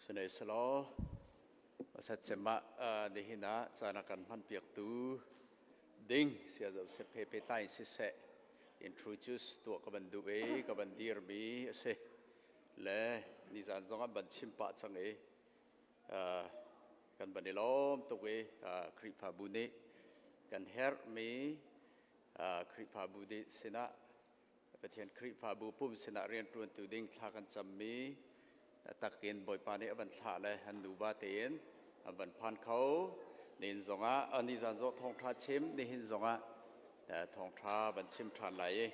Sihmanhsehlaw hmasatcem ah nihin ah caan a kan hmanpiaktu ding Saya Joseph he pehtlai in siseh introduce tuah ka van duh i ka van dirmi a si. Le nizan zong an van chim pah cang i kan van i lawm tuk i Khrihfabu nih kan herhmi Khrihfabu nih sinah Pathian Khrihfabu pum sinah rianṭuantu ding thla kan cammi takin Bawipa nih a van thlah le an nuva tein an van phan kho. Nihin zongah nizan zong thawngṭha chim, nihin zongah thawngṭha van chim ṭhan lai i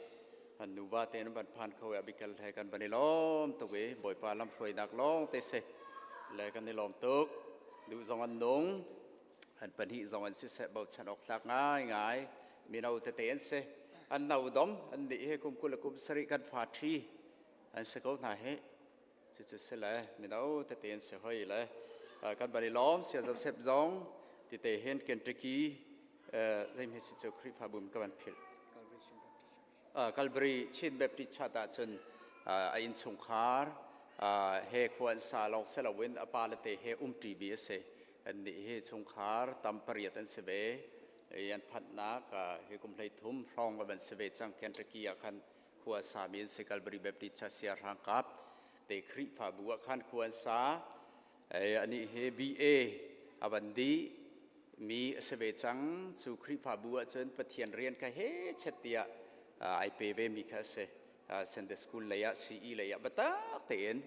an nuva tein an van phan kho i Abigail he kan van i lawm tuk i Bawipa lamhruainak lawng te si le kan i lawm tuk. Duh zong an nung. An pahnih zong an siseh bochan awk tlak ngaingai mino tete an si. An no dom an nih hi kum 20 le kum 70 kan fa ṭhi an si ko hna hi. Cucu si le mino tete an si hoi le kan van i lawm. Saya Joseph zong tite hin Kentucky zeihme si cu Khrihfabu ka van philh. Calvary Chin Baptist Church ahcun a innchungkhar he khua an sa lawng si loin a pa le te he umṭimi a si. Annih hi chungkhar tam pariat an si ve. I an phanhnak hi kum 13 hrawng a van si ve cang. Kentucky ah khan khua a sami an si. Calvary Baptist Church Siahrangkap te Khrihfabu ah khan khua an sa. Anih hi BA a van dih mi a si ve cang. Cu Khrihfabu ahcun Pathian rian kha he chet tiah ai pe ve mi kha a si. Sunday school lei ah CE lei ah biatak tein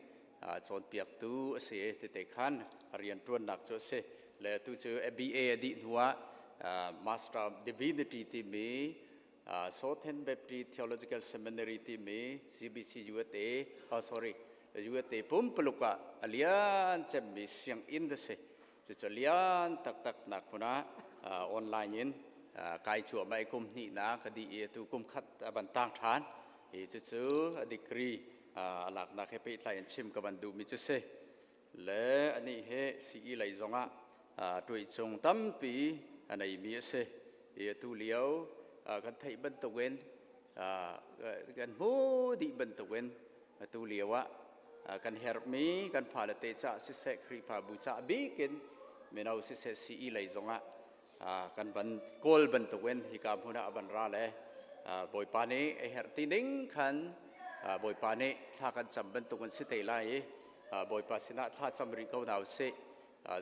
cawnpiaktu a si tete khan rianṭuannak cu a si. Le tu cu BA a dih hnu ah Master of Divinity timi Southern Baptist Theological Seminary timi CBC USA, oh sorry, USA pumpuluk ah a lian cemmi sianginn a si. Cucu lian taktak nak hmun ah online in kai cuahmah i kum hnihnak a dih i atu kum khat a van tang ṭhan. Hi cucu a degree a laknak he pehtlai in chim ka van duhmi cu si. Le anih hi CE lei zongah tuihcung tampi a neimi a si. I atu lio kan theih bantukin kan hmu dih bantukin atu lio ah kan herhmi kan fale te caah siseh Khrihfabu caah bik in mino siseh CE lei zongah kan van kawl bantukin hika hmun ah a van ra le Bawipa nih a herh ti ning khan Bawipa nih thla kan cam bantukin si te lai i Bawipa sinah thla cam rih ko hna usih.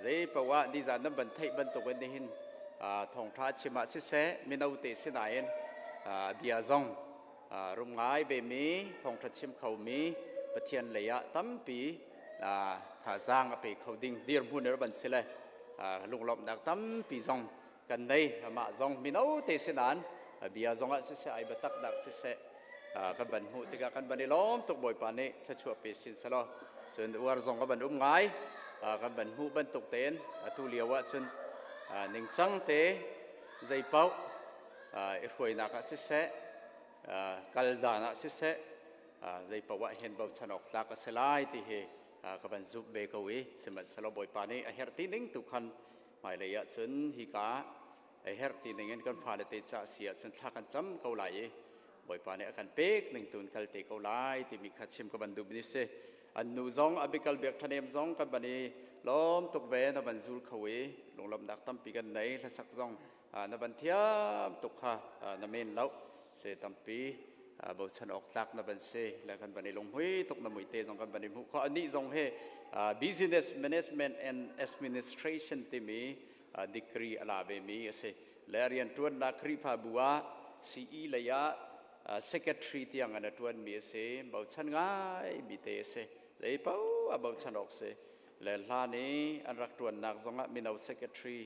Zei poah nizan nan van theih bantukin nihin thawngṭha chim ah siseh mino te sinain bia zong rum ngai ve mi thawngṭha chim kho mi Pathian lei ah tampi thazaang a pe kho ding dirhmun er ban si le lunglawmhnak tampi zong kan nei. Amah zong mino te sinain bia zong ah siseh ai biatak dak siseh kan van hmuh tikah kan van i lawm tuk. Bawipa nih thluachuah pe sin selaw cun uar zong a van um ngai kan van hmuh bantuk tein atu lio ah cun ningcang te zei paoh i hruainak ah siseh kal dan ah siseh zei paoh ah hin bochan awk tlak a si lai ti hi ka van zumh ve ko i sihmanhsehlaw Bawipa nih a herh ti ning tu khan hmailei ah cun hika a herh ti ning in kan fale te ca si ahcun thla kan cam ko lai i Bawipa nih a kan pek ning tun kal te ko lai timi kha chim ka van duh mi si. An nu zong Abikal biak thanem zong kan van i lawm tuk ve na van zul kho i lunglawmhnak tampi kan nei. Hlasak zong na van thiam tuk kha na men lo se tampi bochan awk tlak na van si le kan van i lunghmui tuk na muite zong kan van i hmuh kho. Anih zong he business management and administration timi degree a la ve mi a si le rianṭuannak Khrihfabu ah CE lei ah secretary tiang an a ṭuan mi a si. Bochan ngai mi te a si, zei paoh a bochan awk si le hlan i an rak ṭuannak zong ah mino secretary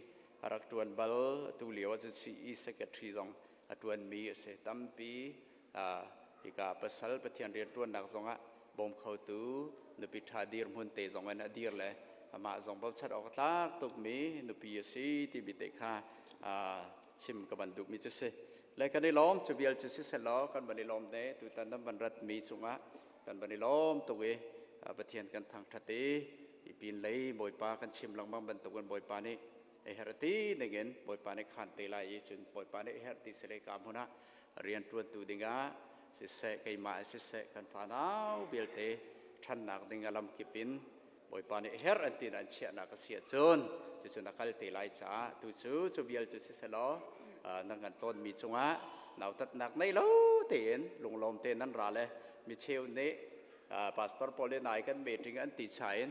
a rak ṭuan bal. Atu lio ah cun CE secretary zong a ṭuan mi a si. Tampi hika pasal Pathian rianṭuannak zongah bawm khotu nupi ṭha dirhmun te zong in a dir le amah zong bochan awk tlak tukmi nupi a si timi te kha chim ka van duhmi cu si le kan i lawm. Cu vial cu siselaw kan van i lawm ne tutan nan van ratmi cungah kan van i lawm tuk i Pathian kan thangṭhat i i pin lei Bawipa kan chim lengmang bantukin Bawipa nih a herh ti ningin Bawipa nih khan te lai i cun Bawipa nih a herh ti si le ka hmun ah rianṭuantu dingah siseh, keimah siseh, kan fanau vialte ṭhannak ding a lamkip in. Bawipa nih herh an ti an chiahnak a si ahcun cucun a kal te lai caah tu cu cu vial cu siselaw nan kan tlawnmi cungah nautatnak nei lo tein lunglawm tein nan ra le mi cheu nih pastor pawl le nai kan meeting an ti chain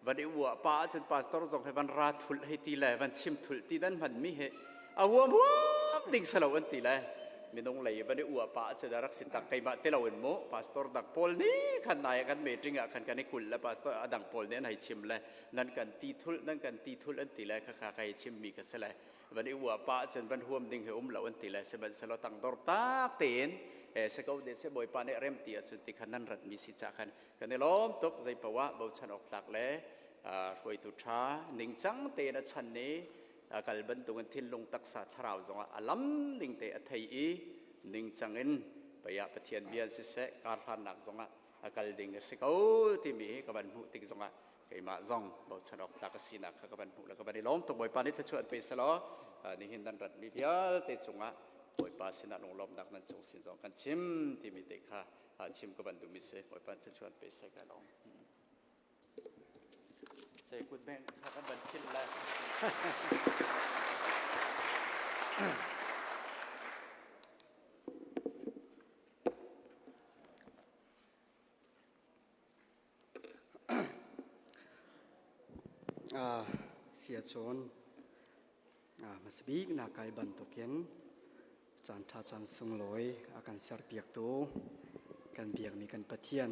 van i uah pa ahcun pastor zong he van ra thulh hei ti le van chim thulh ti nan hman mi hi a huam huam ding salo an ti le minung lei van i uah pa ahcun a rak si tak keimah te lo in mu pastor dang pawl nih khan nai kan meeting ah khan kan i kul le pastor adang pawl nih an hei chim le nan kan ti thulh nan kan ti thulh an ti le kha kha kai chim mi ka si le van i uah pa ahcun van huam ding hi um lo an ti le sihmanhsehlaw tangdor tak tein se ko de se bawipa nih rem ti ahcun ti khan nan rat mi si ca khan kan i lawm tuk zei poah bochan awk tlak le hruaitu ṭha ningcang tein a chan ni kal bantukin thinlung taksa thlarau zongah a lam ning te a thei i ningcang in pei ah Pathian bia siseh karhlannak zongah a kal ding a si ko timi hi ka van hmuh tik zongah keimah zong bochan awk tlak a sinak kha ka van hmuh le ka van i lawm tuk. Bawipa nih thluachuah an pe selaw nihin nan ratmi vialte cungah Bawipa sinah lunglawmhnak nan cung sin zong kan chim timi te kha chim ka van duhmi si. Bawipa thluachuah an pe seh ka lawm. Se kut beng kha kan van philh lai. Siacawn hmasabik na kai bantukin caanṭha caan sunglawi a kan serpiaktu kan biakmi kan Pathian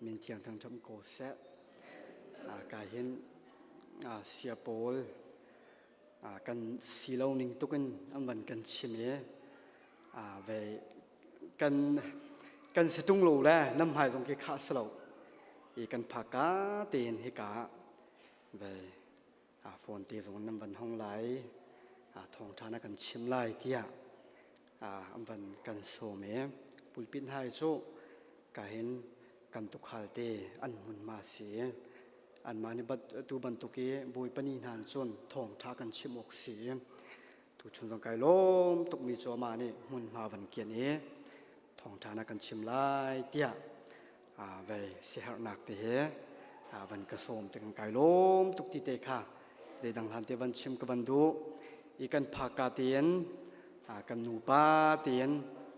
min thiang thangṭhat ko seh. Ka hin sia pawl kan si lo ning tukin an van kan chim i ve kan kan si ṭung lo le nam hmai zong khi khah si lo i kan phak ka tein hika ve phone te zong nan van hong lai, thawngṭha na kan chim lai tiah an van kan sawm i pulpit hai cu ka hin kan tukhal te an hmunhma si. Anmah nih tu bantuk i Bawipa ni hna cun thawngṭha kan chim awk si. Tuchun zong kai lawm tukmi cu amah nih hmunhma van kian i thawngṭha na kan chim lai tiah vei siaherhnak te he van ka sawm te kan kai lawm tuk ti te kha zeidang hlan te van chim ka van duh i kan phaka tein kan nupa tein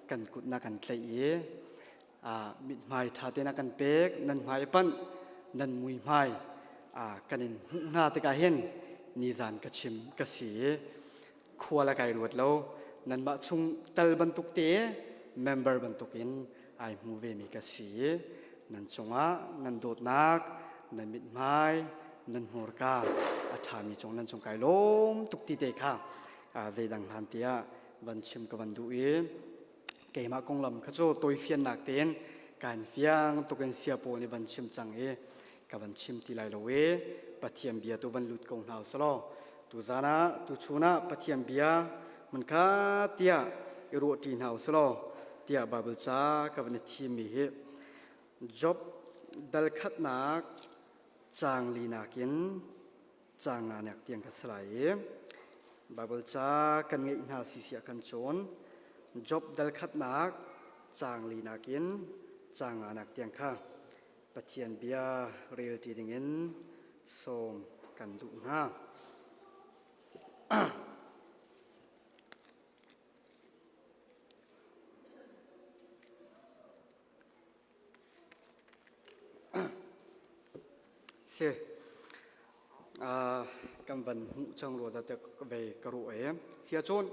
kan kut na kan tlaih i mithmai ṭha te na kan pek, nan hmai panh nan mui hmai kan in hmuh hna tikah hin nizan ka chim ka si i khua le kai ruat lo, nanmah chung tal bantuk te member bantuk in ai hmu ve mi ka si. Nan cungah nan dawtnak, nan mithmai, nan hmurka a ṭhami cung nan cung kai lawm tuk ti te kha zeidang hlan tiah van chim ka van duh i keimah konglam kha cu tawifiannak tein kaan fiang tukin sia pawl nih van chim cang i ka van chim ti lai lo i Pathian bia tu van lut ko hna usalaw. Tuzan ah, tuchun ah Pathian bia hmunkha tiah i ruahṭi hna usalaw tiah Bible ca ka van i thimmi hi Job dal khatnak caang linak in caang nganak tiang ka si lai i Bible ca kan ngeih hna si siah kan cawn. Job dal khatnak caang linak in caang nganak tiang kha Pathian bia rel ti dingin sawm kan duh hna. Si. Kan van hmuh cang rua dah tiah ve ka ruah i. Sia cun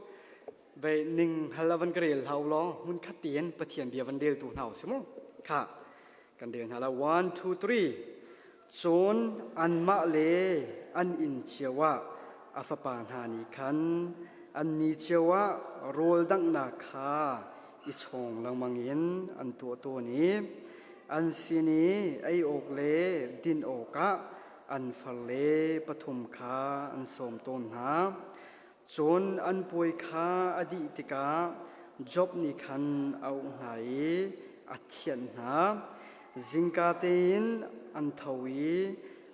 ve ning hal a van ka rel hau law hmun khat tein Pathian bia van rel tu hna u si mu. Kha kan rel hna la. 1 2 3. Cun anmah le an inn cio ah a fapa hna nih khan an ni cio ah rawl danghnak kha i chawng lengmang in an tuah tawn i an sin i ei awk le din awkah an farle pathum kha an sawm tawn hna. Cun an puai kha a dih tikah Job nih khan a auh hna i a thianh hna. Zingka tein an tho i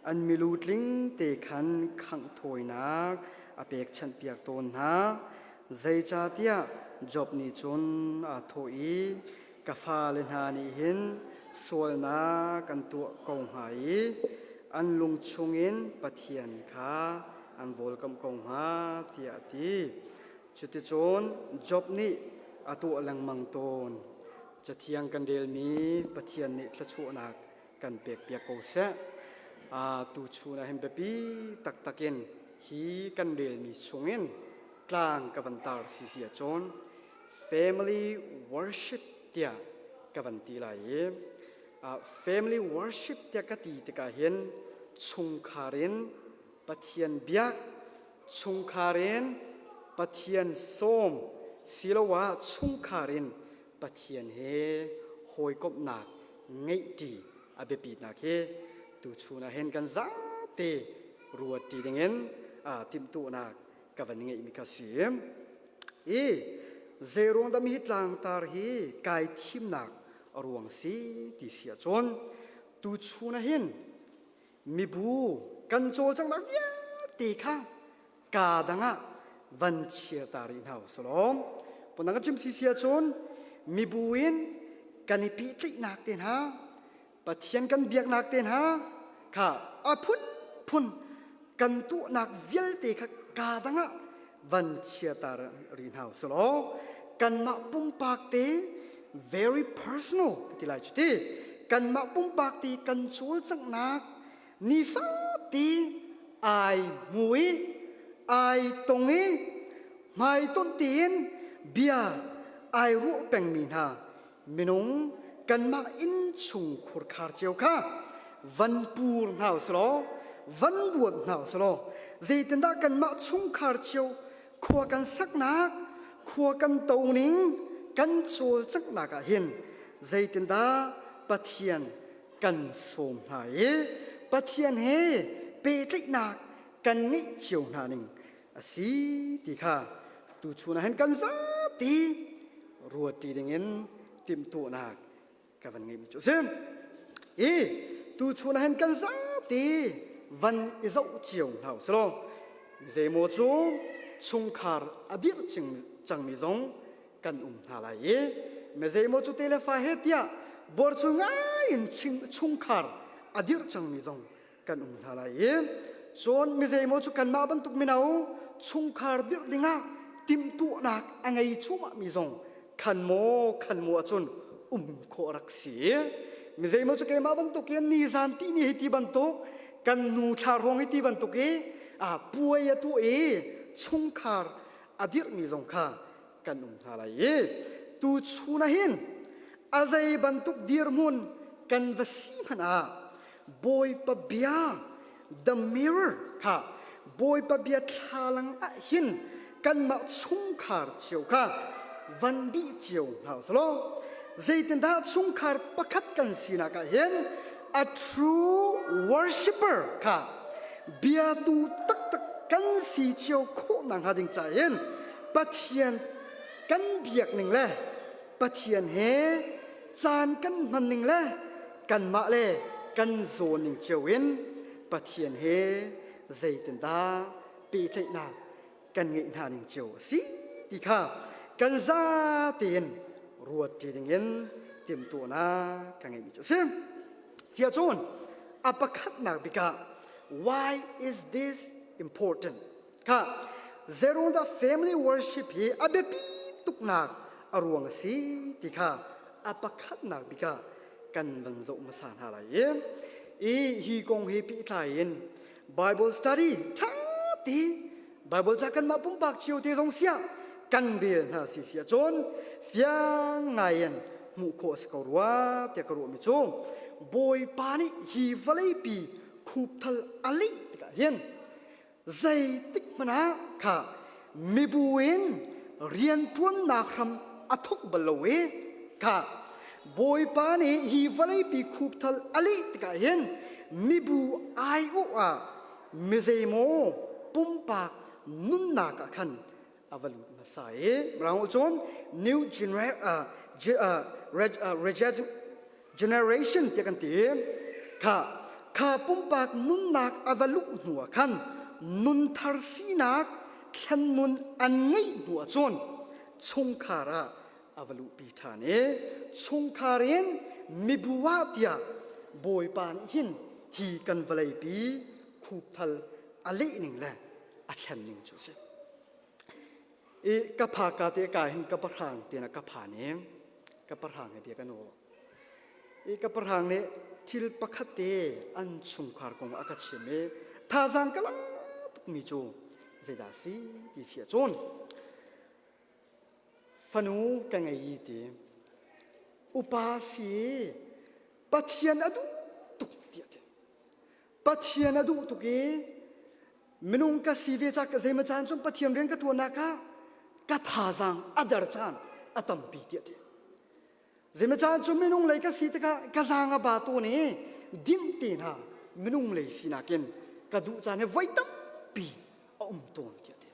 an milu tling te khan khangh thawinak a pekchanhpiak tawn hna. Zeicahtiah Job nih cun aa thawh i, Ka fale hna nih hin sualnak an tuah ko hnga i. An lung chungin Pathian kha an vawlkamh ko hnga tiah a ti. Cuticun Job nih a tuah lengmang tawn. Cathiang kan relmi Pathian nih thluachuahnak kan pekpiak ko seh. Tuchun ah hin biapi taktak in hi kan relmi chungin tlang ka van tar si si ahcun family worship tiah ka van ti lai i family worship tiah ka ti tikah hin chungkhar in Pathian biak, chungkhar in Pathian sawm siloah chungkhar in Pathian he hawikomhnak ngeihṭi a biapitnak hi tuchun ah hin kan zate ruatṭi dingin timhtuahnak ka van ngeihmi kha si. I zeiruang dah hi tlangtar hi kai thimnak a ruang si ti si ahcun tuchun ah hin mibu kan cawlcanghnak vialte kha kaa dang ah van chia ta rih hna usih law pundang kan chim sisi ahcun mibu in kan i pehtlaihnak te hna Pathian kan biaknak te hna kha a phunphun kan tuahnak vialte kha kaa dang ah van chia ta rih hna usih law kanmah pumpak te very personal ka ti lai cu ti kanmah pumpak te kan cawlcanghnak nifate ai hmu i ai tong i hmaitonh tein bia ai ruah pengmi hna minung kanmah innchung khurkhar cio kha van pur hna usih law van ruat hna usih law zeitindah kanmah chungkhar cio khua kan saknak khua kan toning kan cawlcanghnak ah hin zeitindah Pathian kan sawm hna i Pathian he pehtlaihnak kan ngeih cio hna ning a si ti kha tuchun ah hin kan zapi ruatṭi dingin timhtuahnak ka van ngeihmi cu a si. I tuchun ah hin kan zapi van i zoh cio hna u silaw zeimaw cu chungkhar a dirh cangmi zong kan um hna lai i mizeimaw cu te le fa he tiah buarchung ngai in chungkhar a dirh cangmi zong kan um hna lai i cun mizeimaw cu kanmah bantuk mino chungkhar dirh dingah timhtuahnak a ngei chumahmi zong khan maw khan maw ahcun um khawh rak si. Mizeimaw cu keimah bantuk in nizan ti ni hi ti bantuk kan nu thla ruang hi ti bantuk i puai a tuah i chungkhar a dirhmi zong kha kan um hna lai i tuchun ah hin a zei bantuk dirhmun kan va si hmanh ah Bawipa bia the mirror kha Bawipa bia thlalang ah hin kanmah chungkhar cio kha van bih cio hna usih zeitindah chungkhar pakhat kan sinak ah hin a true worshipper kha biatu taktak kan si cio khawh nakhnga ding ca hin Pathian kan biak ning le Pathian he caan kan hman ning le kanmah le kan zawn ning cio in Pathian he zeitindah pehtlaihnak kan ngeih hna ning cio a si ti kha kan za tein ruat ṭi dingin timhtuahnak ka ngeihmi cu a si. Cia cun a pakhatnak bik ah why is this important? Kha zeirungdah family worship hi a biapi tuknak a ruang a si ti kha a pakhatnak bik ah kan van zoh hmasa hna lai i i hi kong hi pehtlai in Bible study ṭha ti Bible ca kanmah pumpak cio te zong siah kan rel hna si si ahcun fiang ngai in hmuh khawh a si ko rua tiah ka ruahmi cu Bawipa nih hi vawleipi khupthal a lih tikah hin zeitik hmanh ah kha mibu in rianṭuannak hram a thawk bal lo i kha Bawipa nih hi vawleipi khupthal a leh tikah hin mibu aiawh ah mizeimaw pumpak nunnak ah khan a va lut hmasa i mirang cun new generation tiah kan ti kha kha pumpak nunnak a va luh hnu ah khan nunthar sinak thlen nun an ngeih hnu ah cun chungkhar ah a va luhpi ṭhan i chungkhar in mibu ah tiah Bawipa nih hin. hi kan vawleipi khupthal a leh ning le a thlen ning cu a si. I ka phaka te ka hin ka pahrang tiah ka phan i ka pahrang he bia kan aw. I ka pahrang nih thil pakhat te an chungkhar kong a ka chim i thazaang ka la tukmi cu zeidah si ti si ahcun fanu ka ngei i ti upa si Pathian a duh tuk tiah ti. Pathian a duh tuk i minung ka si ve cak zeimaw caan cun Pathian rian ka ṭuannak ah ka thazaang a der caan a tampi tiah ti. Zeimaw caan cu minung lei ka si tikah ka zaang a ba tawn i dinh te hna minung lei sinak in ka duh caan hi voi tampi a um tawn tiah ti.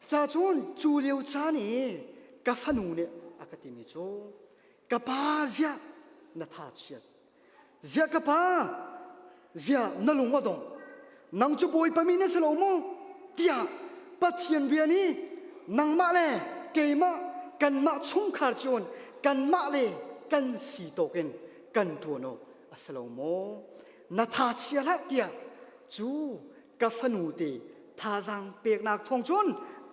Ca cun cu lio caan i ka fanu nih a ka timi cu ka pa ziah na tha chiat ziah ka pa ziah na lung a dong nang cu bawipa mi na si lo maw tiah Pathian rian i nangmah le keimah kanmah chungkhar cio in kanmah le kan si tawk in kan ṭuan awk a si lo maw na tha chia hlah tiah cu ka fanu te thazaang peknak thawng cun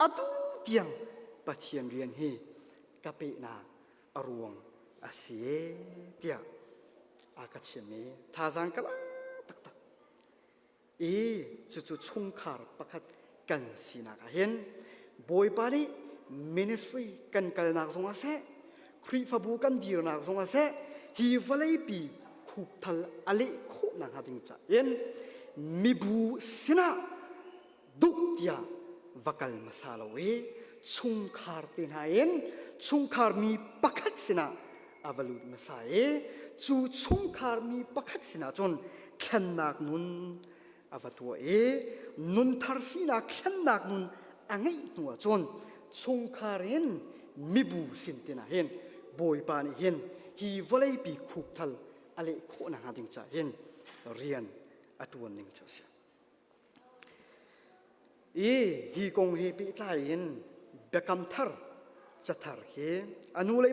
atu tiang Pathian rian hi ka pehnak a ruang a si tiah a ka chim i thazaang ka la taktak i cucu chungkhar pakhat kan sinak ah hin Bawipa nih ministry kan kalnak zong ah seh Khrihfabu kan dirnak zong ah seh hi vawleipi khupthal a leh khawh nakhnga ding ca in mibu sinah duk tiah va kal hmasa lo i chungkhar te hna in chungkhar mi pakhat sinah a va lut hmasa i cu chungkhar mi pakhat sinah cun thlennak nun a va tuah i nunthar sinak thlennak nun a ngeih hnu ah cun chungkhar in mibu sin tin ah hin Bawipa nih hin hi vawleipi khupthal a leh khawh nakhnga ding caah hin rian a ṭuan ning cu a si. I hi kong hi pehtlai in biakam thar cathar hi a nu le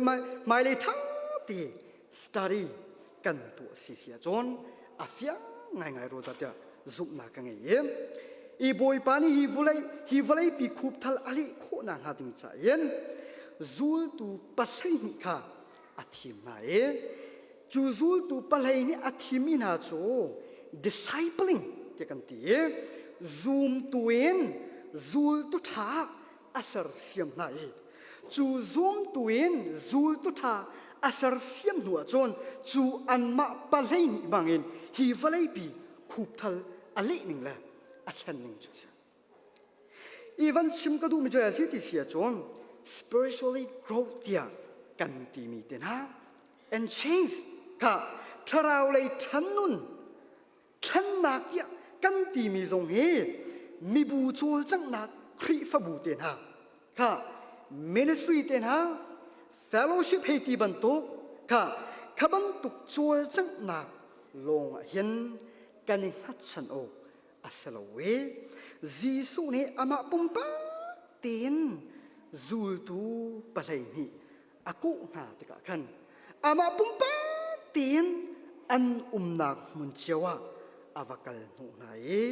hmailei ṭha te study kan tuah si si ahcun a fiang ngaingai rua dah tiah zumhnak ka ngei i i Bawipa nih hi vawlei hi vawleipi khupthal a leh khawh nakhnga ding ca in zultu 12 kha a thim hna i cu zultu 12 a thimmi hna cu discipling ti kan ti i zumtu in zultu ṭha a sersiam hna i cu zumtu in zultu ṭha a sersiam hnu ahcun cu anmah 12 bangin hi vawleipi khupthal a leh ning le a thlen ning cu a si. I van chim ka duhmi cu a si ti si ahcun spiritually growth tiah kan timi te hna and change kha thlarau lei ṭhan nun thlennak tiah kan timi zong hi mibu cawlcanghnak Khrihfabu te hna kha ministry te hna fellowship hei ti bantuk kha kha bantuk cawlcanghnak lawng ah hin kan i hngatchan awk a si lo i Jesuh nih amah pumpak tein zultu 12 a kawh hna tikah khan amah pumpak tein an umnak hmun cio ah a va kal hnawh hna i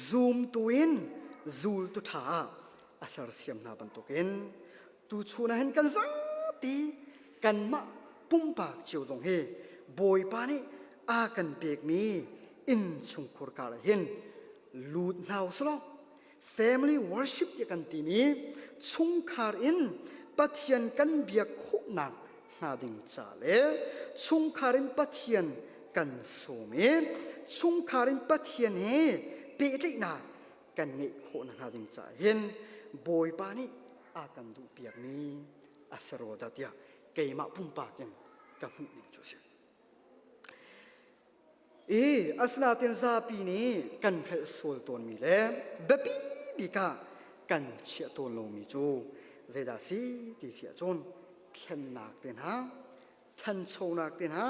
zumtu in zultu ṭha ah a sersiam hna bantukin tuchun ah hin kan zapi kanmah pumpak cio zong hi Bawipa nih a kan pekmi innchungkhur kar ah hin lut hna usih family worship tiah kan timi chungkhar in Pathian kan biak khawhnak hnga ding ca le chungkhar in Pathian kan sawm i chungkhar in Pathian he pehtlaihnak kan ngeih khawh hnga ding caah hin Bawipa nih a kan duhpiakmi a si rua dah tiah keimah pumpak in ka hmuh ning cu a si. I asinain zapi nih kan hrelh sual tawnmi le biapi bik ah kan chiah tawn lomi cu zeidah si ti si ahcun thlennak te hna, ṭhanchonak te hna,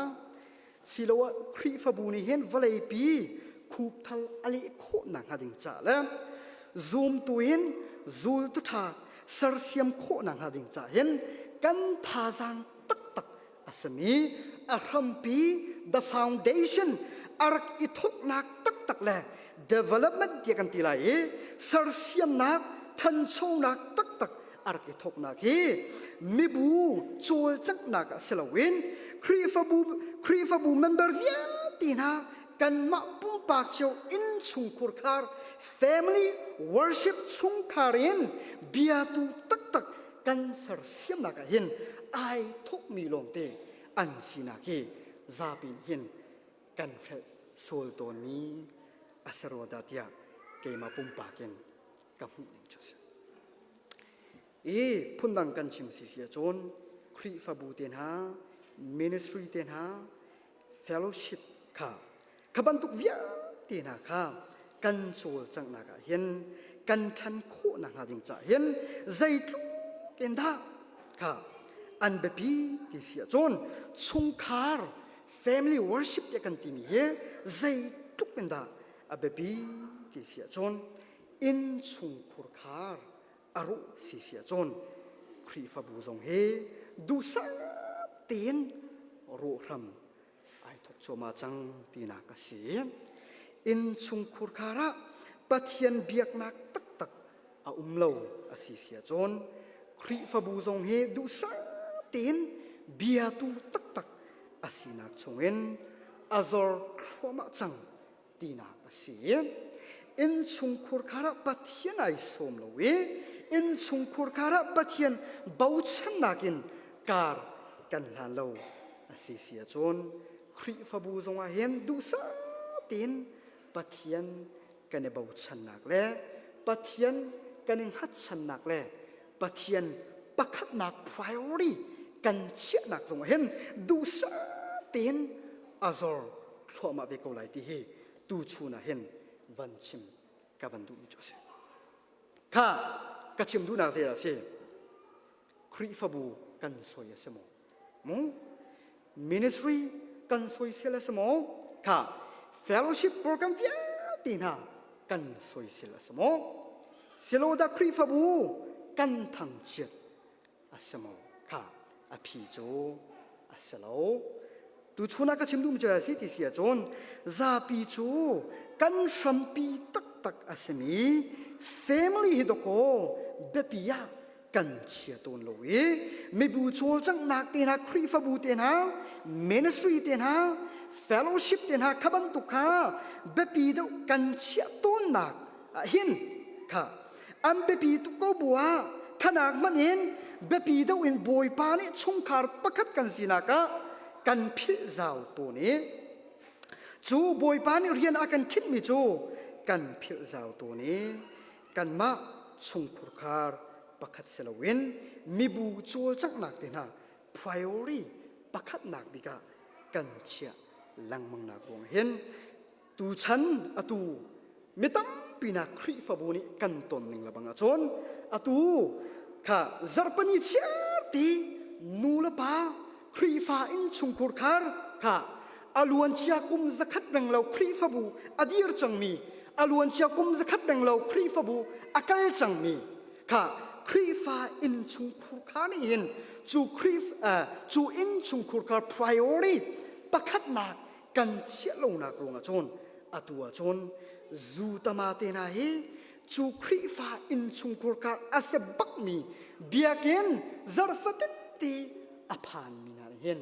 siloah Khrihfabu nih hin vawleipi khupthal a leh khawh nakhnga ding ca le zumtu in zultu ṭha sersiam khawh nakhnga ding ca hin kan thazaang taktak a simi a hrampi the foundation. a rak i thawknak taktak le development tiah kan ti lai i sersiamnak thanchonak taktak a rak i thawknak hi mibu cawlcanghnak ah si loin Khrihfabu Khrihfabu member vialte hna kanmah pumpak cio innchungkhur khar family worship chungkhar in biatu taktak kan sersiamnak ah hin ai thawkmi lawngte an sinak hi zapi nih hin kan hrelh sual tawnmi a si rua dah tiah keimah pumpak in ka hmuh ning cu a si. I phundang kan chim si si ahcun Khrihfabu te hna, ministry te hna, fellowship kha kha bantuk vialte hna kha kan cawlcanghnak ah hin kan ṭhan khawh nakhnga ding caah hin zeitluk in dah kha an biapi ti si ahcun chungkhar family worship tiah kan timi hi zeitluk in dah a biapi ti si ahcun innchungkhur khar a ruh si si ahcun Khrihfabu zong hi duhsah tein rawhram ai thawk cuahmah cang tinak a si. Innchungkhur khar ah Pathian biaknak taktak a um lo a si si ahcun Khrihfabu zong hi duhsah tein biatu taktak a sinak chungin a zor thluahmah cang tinak a si. Innchungkhur khar ah Pathian ai sawm lo i innchungkhur khar ah Pathian bochannak in kar kan hlan lo a si si ahcun Khrihfabu zongah hin duhsah tein Pathian kan i bochannak le Pathian kan i hngatchannak le Pathian pakhatnak priority kan chiahnak zongah hin duhsah tein a zor thluahmah ve ko lai ti hi tuchun ah hin van chim ka van duhmi cu a si. Kha ka chim duhnak zei a si? Khrihfabu kan soi a si maw? Mu ministry kan soisel a si maw? Kha fellowship program vialte hna kan soisel a si maw? Silo dah Khrihfabu kan thangchiat a si maw? Kha a phi cu a si lo. Tuchun ah ka chim duhmi cu a si ti si ahcun zapi cu kan hrampi taktak a simi family hi dawkaw biapi ah kan chia tawn lo i mibu cawlcanghnak te hna Khrihfabu te hna ministry te hna fellowship te hna kha bantuk kha biapi deuh kan chiah tawnnak ah hin kha an biapi tuk ko bu ah thanak hmanh in biapi deuh in Bawipa nih chungkhar pakhat kan sinak ah kan philh zau tawn i cu Bawipa nih rian a kan khinhmi cu kan philh zau tawn i kanmah chungkhurkhar pakhat si loin mibu cawlcanghnak te hna priority pakhatnak bik ah kan chiah lengmang nak ruang hin tuchan atu mi tampi nak Khrihfabu nih kan ton ning lebang ahcun atu kha zarhpani chiar ti nu le pa Khrihfa innchungkhur khar kha a luancia kum zakhat reng lo Khrihfabu a dir cangmi a luancia kum zakhat reng lo Khrihfabu a kal cangmi kha Khrihfa innchungkhur khar nih hin cu Khrih cu innchungkhur khar priority pakhatnak kan chiah lonak ruangah cun atu ah cun zu tama te hna hi cu Khrihfa innchungkhur kar a si bakmi biakinn zarhfatin ti a phanmi hna nih hin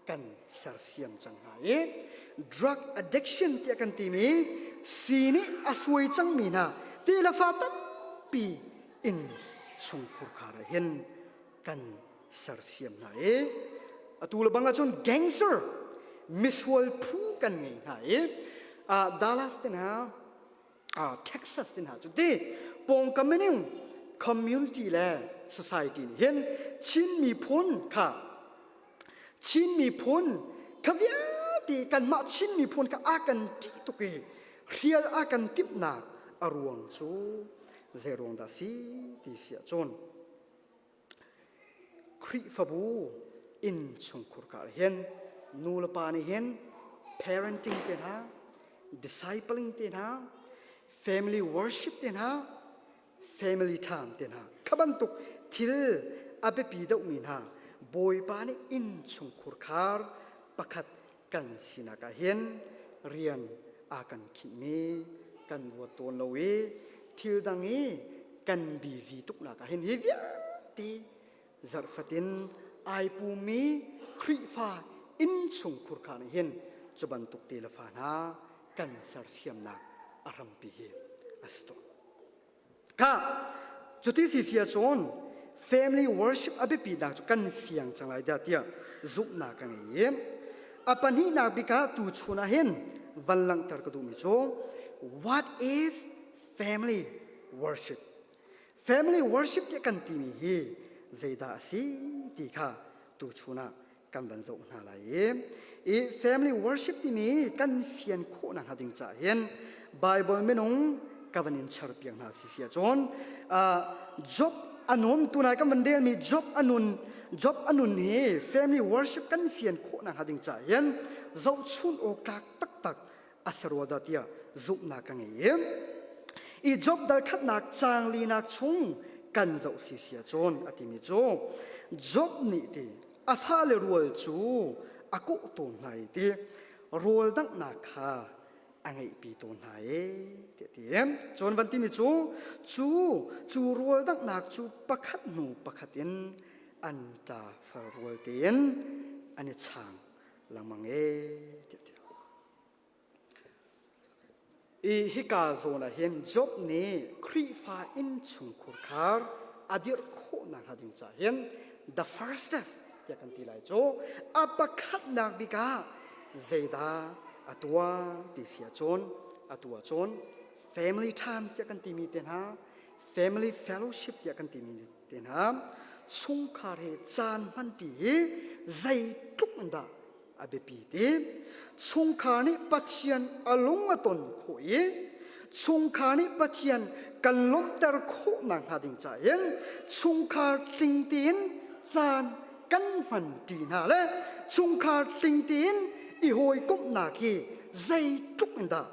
kan sersiam cang hna i drug addiction tiah kan timi sii nih a suai cangmi hna ti le fa tampi inn chungkhur khar ah hin kan sersiam hna i atu le bang ahcun gangster misual phu kan ngei hna i Dallas te hna Texas te hna cu ti pawngkam in community le society nih hin Chin miphun kha Chin miphun kha vialte kanmah Chin miphun kha a kan ṭih tuk i hrial a kan timhnak a ruang cu zei ruang dah si ti si ahcun Khrihfabu innchungkhur ka ah hin nu le pa nih hin parenting te hna, discipling te hna, family worship te hna, family time te hna kha bantuk thil a biapi deuhmi hna Bawipa nih innchungkhur khar pakhat kan sinak ah hin rian a kan khinhmi kan ruat tawn lo i thil dang i kan busy tuknak ah hin hi vialte zarh fatin ai pummi Khrihfa innchungkhur kha nih hin cu bantuk te le fa hna kan sersiamnak a hrampi hi a si tawn. Kha cuti si si ahcun family worship a biapitnak cu kan fiang cang lai dah tiah zumhnak ka ngei i a pahnihnak bik ah tuchun ah hin van langhter ka duhmi cu what is family worship? Family worship tiah kan timi hi zeidah a si ti kha tuchun ah kan van zoh hna lai i i family worship timi kan fian khawh nakhnga ding caah hin Bible minung ka van in char piak hna si si ahcun Job anun tunai kan van relmi Job anun Job anun hi family worship kan fian khawh nakhnga ding caah hin zohchun awk tlak taktak a si rua dah tiah zumhnak ka ngei i i Job dal khatnak caang linak chung kan zoh si si ahcun a timi cu Job nih ti a fale rual cu a kawh tawn hna i ti rawl danghnak kha a ngeihpi tawn hna e tiah ti. Cun van timi cu cu cu rawl danghnak cu pakhat hnu pakhat in an ṭa far rual tein an i chang lengmang e tiah ti. I hika zawn ah hin Job nih Khrihfa innchungkhur khar a dirh khawh nakhnga ding caah hin the first step tiah kan ti lai cu a pakhatnak bik ah zeidah a tuah ti si ahcun a tuah cun family times tiah kan timi te hna, family fellowship tiah kan timi te hna, chungkhar he caan hmanṭi hi zeitluk in dah a biapi ti. Chungkhar nih Pathian a lung a ton khawh i chungkhar nih Pathian kan lawmhter khawh nakhnga ding caah hin chungkhar tling tein caan kan hman ṭi hna le chungkhar tling tein i hawikomhnak hi zeitluk in dah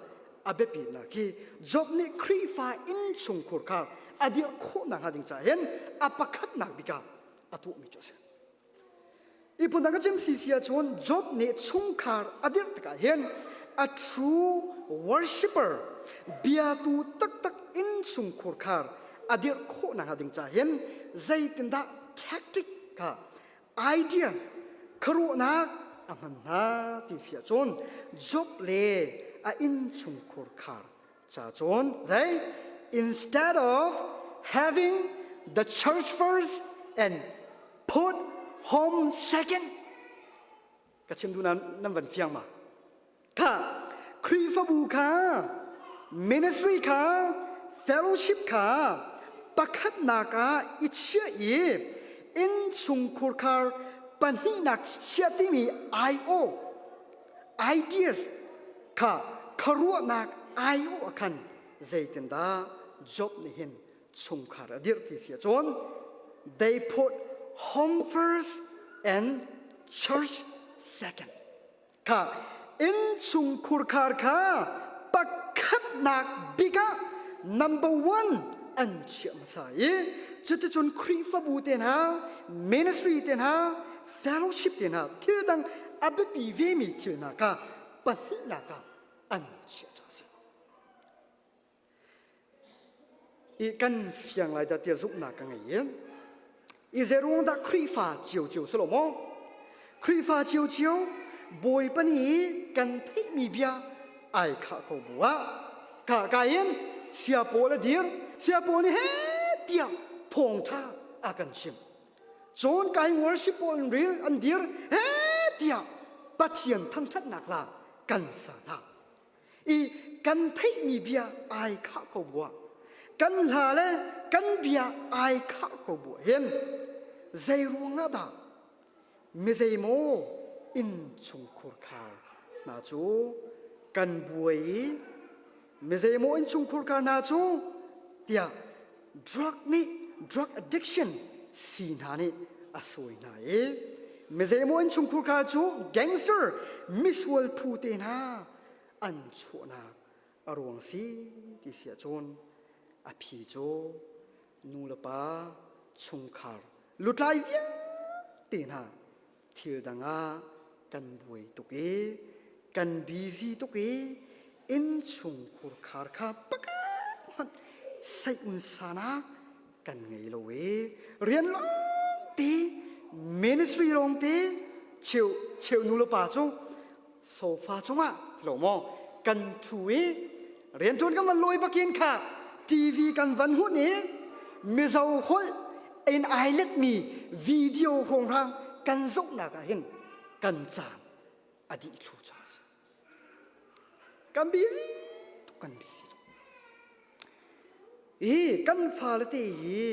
a biapitnak hi Job nih Khrihfa innchungkhur kha a dirh khawh nakhnga ding caah hin a pakhatnak bik ah a tuahmi cu a si. I phundang ka chim si si ahcun Job nih chungkhar a dirh tikah hin a true worshipper, biatu taktak innchungkhur khar a dirh khawh nakhnga ding caah hin zeitindah tactic kha, ideas, khuaruahnak a hman hna ti si ahcun Job le a innchungkhur khar ca cun zei instead of having the church first and put home second. Ka chim duh nan van fiang ma? Kha Khrihfabu kha, ministry kha, fellowship kha pakhatnak ah i chiah i innchungkhur khar pahnihnak chiah timi IO ideas kha khuaruahnak aiawh ah khan zeitindah Job nih hin chungkhar a dirh ti si ahcun they put home first and church second. Kha innchungkhur khar kha pakhatnak bik ah number one an chiah hmasa i cuticun Khrihfabu te hna, ministry te hna, fellowship te hna, thil dang a biapi vemi thil hna kha pahnihnak ah an chiah ca a si. I kan fiang lai dah tiah zumhnak ka ngei i i zeruang dah Khrihfa ciocio si lo maw? Khrihfa ciocio Bawipa nih kan theihmi bia ai khah ko bu ah ka ka in sia pawl a dir, sia pawl nih he tiah thawngṭha a kan chimh. Cun kai worship pawl an ril an dir he tiah Pathian thangṭhatnak hla kan sa hna. I kan theihmi bia ai khah ko buah, kan hla le kan bia ai khah ko buah hin zei ruangah dah mi zeimaw innchungkhur khar hna cu kan buai i mi zeimaw innchungkhur khar hna cu tiah drug nih, drug addiction si hna nih a sawi hna i mi zeimaw innchungkhur khar cu gangster misual phu te hna an chuahnak a ruang si ti si ahcun a phi cu nu le pa chungkhar lutlai vialte hna thil dang ah kan buai tuk i. Kan busy tuk i innchung khurkhar kha pakhat hmanh seih sanak kan ngei lo i rian lawng te ministry lawng te cheu cheu nu le pa cu sofa cungah lo maw kan thu i rianṭuan kan van lawi bakin kha TV kan van hun i Mizo holh in ai letmi video hrawnghrang kan zohnak ah hin kan caan a dih thlu ca a si. Kan busy tuk kan busy tuk. Hi kan fale te hi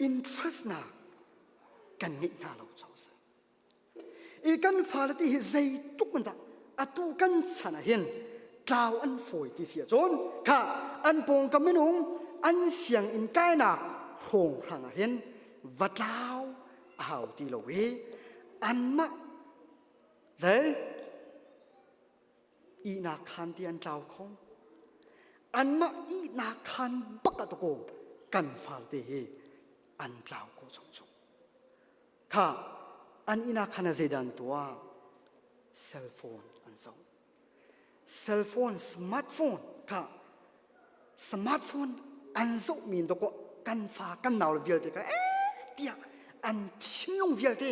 interest nak kan ngeih hna lo ca a si. I kan fale te hi zeitluk in dah atu kan chan ah hin tlau an fawi ti si ahcun kha an pawngkam minung an sianginn kainak hrawnghrang ah hin va tlau a hau ti lo i anmah zei ihnak khaan ti an tlau kho anmah ihnak khaan bak ah takaw kan fal te hi an tlau ko cang cu kha an ihnak khaan ah zeidah an tuah cell phone an zoh cell phone smartphone kha smartphone an zohmi dawkaw kan fa kan nau le vialte kha eh tiah an thinlung vialte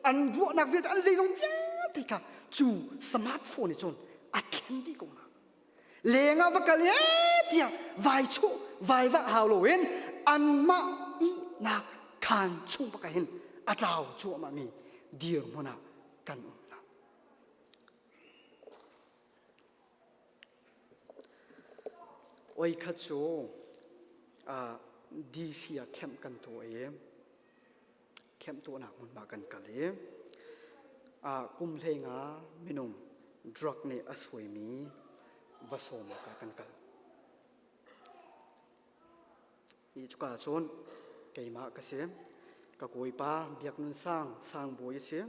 an ruahnak vialte an zeizong vialte kha cu smartphone nih cun a thlen dih ko hna leng ah va kal eh tiah vai chuh vai vah hau loin anmah ihnak khaan chung bak ah hin a tlau cuahmah mi dirhmun ah kan um hna. Oi khat cu DC ah camp kan tuah i camp tuahnak hmunhma kan kal i kum hleinga minung drug nih a suaimi va sawm awkah kan kal. I cuka cun keimah ka si. Ka kawipa Biak Nun Sang Sangbawi a si.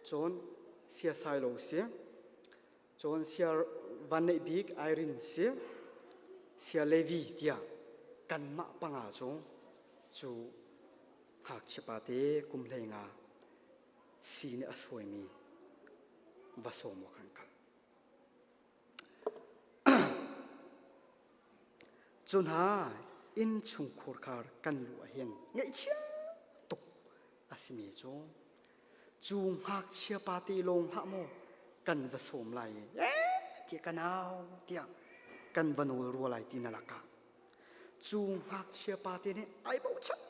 Cun Sia Sailo si. Cun Sia Van Neih Bik Irene si. Sia Levi tiah kanmah panga cu cu ngakchia pate kum 15 si nih a suaimi va sawm awk an kal. Cu hna innchungkhur khar kan luh ahhin ngaihchia tuk a simi cu cu ngakchia pate lawng hlah maw kan va sawm lai i eh tiah ka nau tiah kan va nawl rua lai ti na lakah cu ngakchia pate nih ai bochan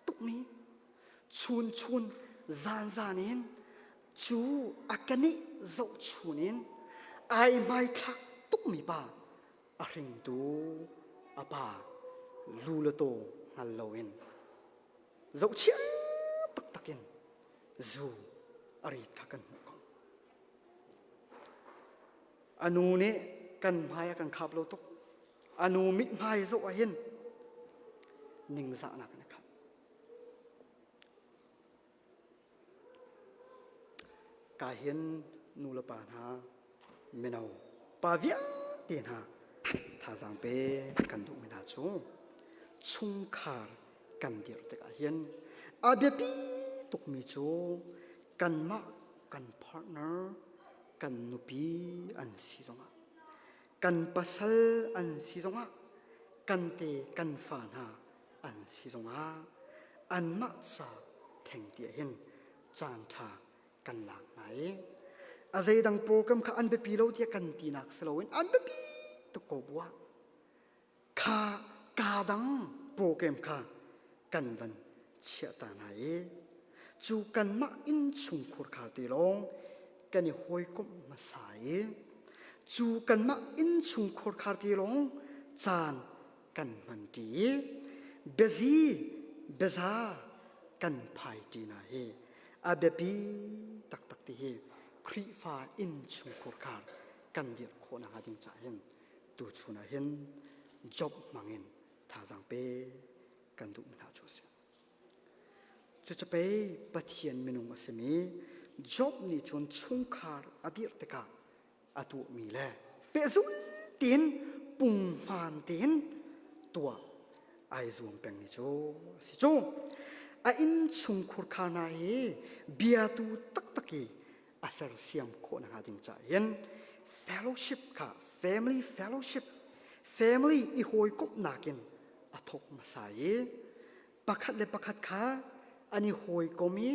tukmi chun chun zan zan in cu a kanih zohchun in ai hmaithlak tukmi pa a hringtu a pa lu le taw hngal loin zohchia taktak in zu a rit kha kan hmuh ko. A nu nih kan hmai a kan khap lo tuk. A nu mithmai zoh ah hin ningzahnak in a khat. Ka hin nu le pa hna mino pa vialte hna thazaang pe kan duhmi hna cu chungkhar kan dirh tikah hin a biapi tukmi cu kanmah kan partner kan nupi an si zongah kan pasal an si zongah kan te kan fa hna an si zongah anmah ca theng tiah hin caan ṭha kan lak hna i a zeidang program kha an biapi lo tiah kan tinak si loin an biapi tuk ko buah kha kaa dang program kha kan van chiah ta hna i cu kanmah innchungkhur khar te lawng kan i hawikomh hmasa i cu kanmah innchungkhur khar te lawng caan kan hmanṭi i biazi biaza kan phaiṭi hna hi a biapi taktak ti hi Khrihfa innchungkhur khar kan dirh khawh nakhnga ding caah hin tuchun ah hin job hmangin thazaang pe kan duh hna cu a si. Cucu pei Pathian minung a simi Job nih cun chungkhar a dirh tikah a tuahmi le pehzul tein punghman tein tuah ai zuam pengmi cu a si cu. A innchungkhur khar hna hi biatu taktak i a sersiam khawh nakhnga ding caah hin fellowship kha family fellowship family i hawikomhnak in a thawk hmasa i pakhat le pakhat kha an i hawikom i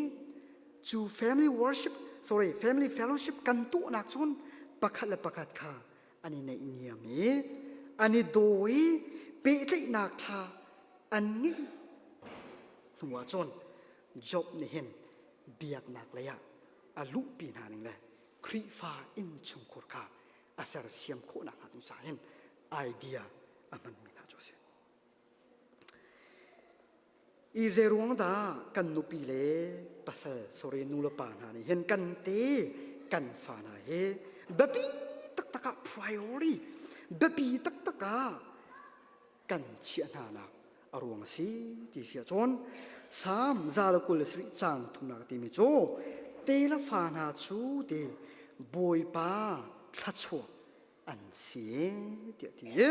cu family worship sorry family fellowship kan tuahnak cun pakhat le pakhat kha an i naihniam i an i daw i pehtlaihnak ṭha an ngeih hnuah cun Job nih hin biaknak lei ah a luhpi hna ning le Khrihfa innchungkhur kha a sersiam khawhnak hnga ding caah hin idea a hmanmi hna cu a si. I zeiruang dah kan nupi le pasal sorry nu le pa hna nih hin kan te kan fa hna hi biapi taktak ah priority biapi taktak ah kan chiah hna nak a ruang a si ti si ahcun Salm 127 caang thumnak timi cu te le fa hna cu ti Bawipa thluachuah an si tiah ti i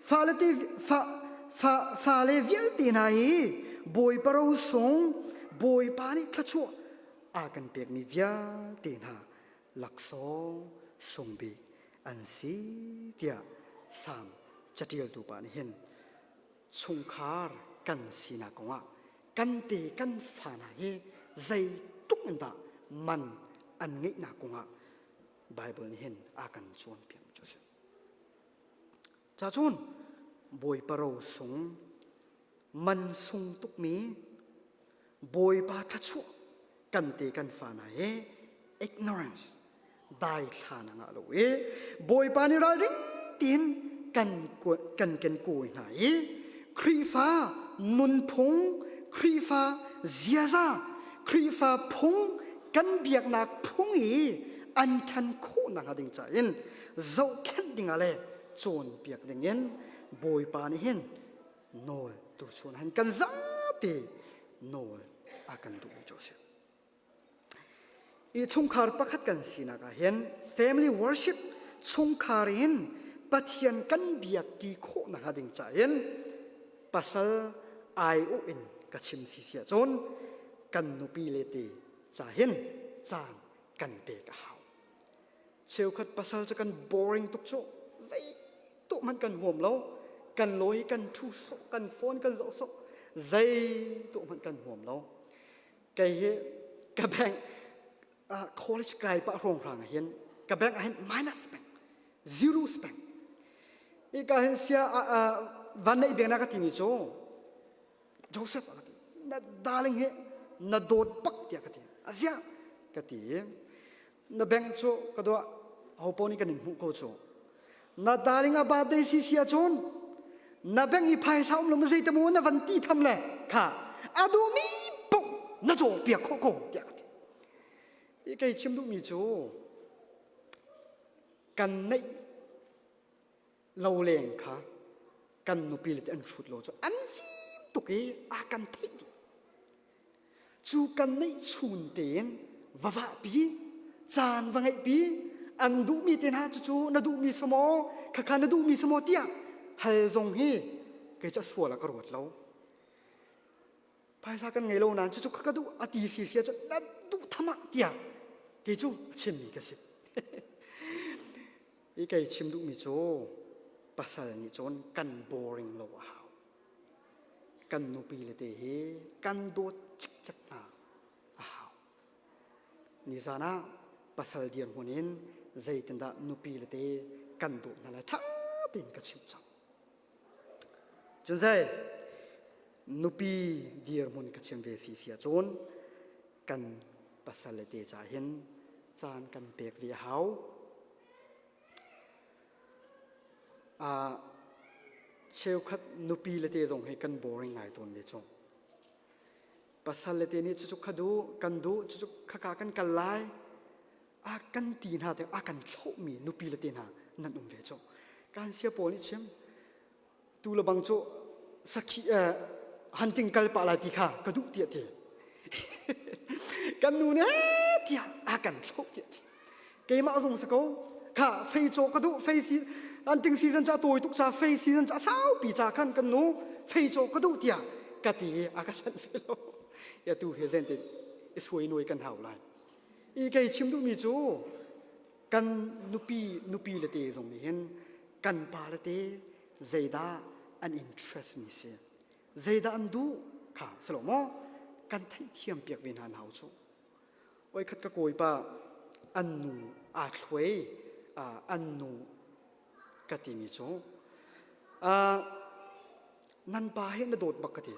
fale te fa fa fale vialte hna hi Bawipa rosung Bawipa nih thluachuah a kan pekmi vialte hna laksawng sungbik an si tiah Salm caṭialtu pa nih hin chungkhar kan sinak kongah kan te kan fa hna hi zeitluk in dah man an ngeihnak kongah Bible nih hin a kan cawnpiak cu a si. Cacun Bawipa ro sung man sung tukmi Bawipa thluachuah kan te kan fa hna hi ignorance daithlan a ngah lo i Bawipa nih ralring tiin kan kan ken kawi hna i Khrihfa nunphung Khrihfa ziaza Khrihfa phung kan biaknak phung i an ṭhan khawh nakhnga ding ca in zohkhenh dingah le cawnpiak dingin Bawipa nih hin nawl tuchun han kan zapi nawl a kan duhmi cu a si. I chungkhar pakhat kan sinak ah hin family worship chungkhar in Pathian kan biak ṭi khawh nakhnga ding ca in pasal aiawh in ka chim si si ahcun kan nupi le te ca hin caan kan pek a hau. Cheukhat pasal cu kan boring tuk cu zei tuah hmanh kan huam lo kan lawi kan ṭhu sawh kan phone kan zoh sawh zei tuah hmanh kan huam lo kei hi ka bank college kai pah hrawng hrang ah hin ka bank ah hin minus bank zero bank i ka hin sia van neih beng na ka timi cu Joseph a ka ti na darling hi na dawt bak tiah ka ti aziah ka ti na bank cu ka dua ho paoh nih kan in hmuh ko cu na darling a birthday si si ahcun na bank i phaisa um lo ma zei te maw na van ti tham le kha a duhmi paoh na caw piak khawh ko tiah ka ti i kei chim duhmi cu kan neih lo leng kha kan nupi le an hrut lo cu an fim tuk i a kan theih dih cu kan neih chun tein va vahpi caan va ngeihpi an duhmi te hna cucu na duhmi si maw khakha na duhmi si maw tiah hal zong hi kei cu a sual ah ka ruat lo phaisa kan ngei lo nain cucu ka duh a ti si sia cu na duh tham ah tiah kei cu a chimmi ka si I kei chim duhmi cu pasal nih cun kan boring lo a hau. Kan nupi le te hi kan dawt cikcek hna a hau. Nizan ah pasal dirhmun in zeitindah nupi le te kan dawt hna lai ṭha tein ka chimh cang. Cun zei nupi dirhmun ka chim ve si si ahcun kan pasal le te ca hin caan kan pek ve a hau. Cheukhat nupi le te zong hi kan boring ngai tawn ve cu. Pasal le te nih cucu kha duh, kan duh, cucu khaka kan kal lai. A kan ti hna te a kan thlauhmi nupi le te hna nan um ve cu. Kan sia pawl nih chim tu le bang cu sakhi hunting kal pah lai ti kha ka duh tiah ti kan nu nih tiah a kan thloh tiah ti keimah zong si ko kha fei caw ka duh fei si hunting season ca tawi tuk ca fei season ca saupi ca khan kan nu fei caw ka duh tiah ka ti i a ka sanh ve lo ya tu he zen te i suai nuai kan hau lai. I kei chim duhmi cu kan nupi nupi le te zong nih hin kan pa le te zeidah an interest mi si zeidah an duh kha si lo maw kan theihthiam piak ve hna hau cu. Oi khat ka kawipa an nu aa thluai an nu ka timi cu nan pa hi na dawt bak ka ti.